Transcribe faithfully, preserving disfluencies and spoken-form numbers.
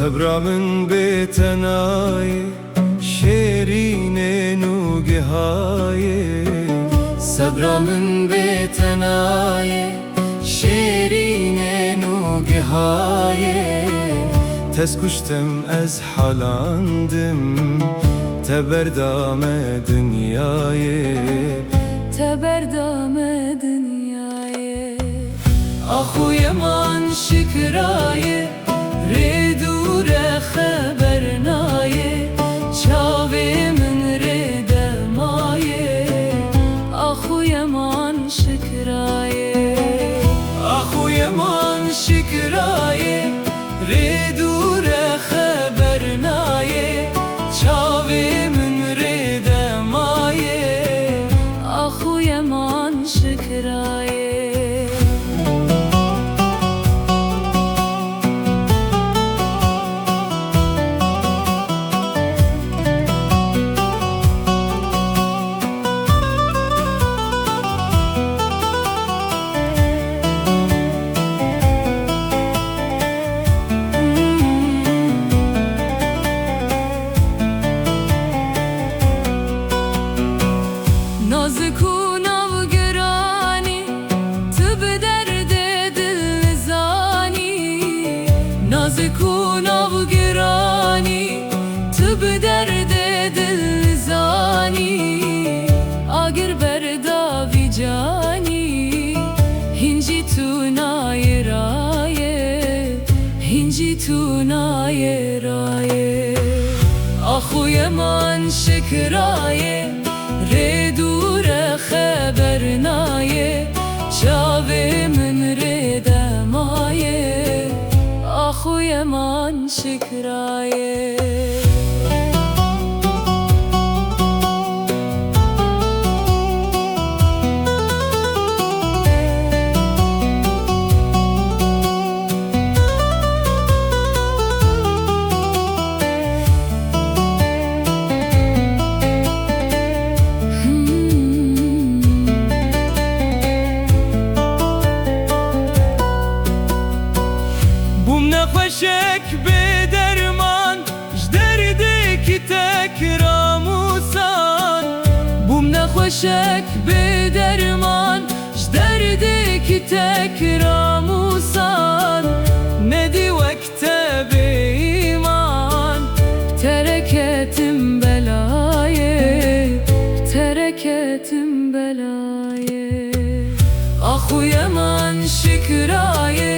Sebra min bê tenayê, şêrînê nûgihayê. Sebra min bê tenayê, şêrînê nûgihayê. Tez kuştim ez halandim, te berda me dinyayê. Te berda me dinyayê. Axuyê man şikirayê, rê dûre xeber nayê, çavê min rê de mayê. Axuyê man şikirayê, axuyê man şikirayê, rê dûre xeber nayê, çavê min rê de mayê. Axuyê man şikirayê. Nazik û navgiranî, tu bi derdê dil zanî. Nazik û navgiranî, tu bi derdê dil zanî. Agir berda vî canî, hîn jî tu nayê rayê, hîn jî tu nayê rayê. Axuyê man şikirayê, rê dûre xeber nayê, çavê min rê de mayê. Axuyê man şikirayê. Bûm nexweşek bê derman, ji derdekî tek ramûsan. Bûm nexweşek bê derman, ji derdekî tek ramûsan. Nedî wek te bêîman, bi te re ketim belayê, bi te re ketim belayê. Axuyê man şikirayê,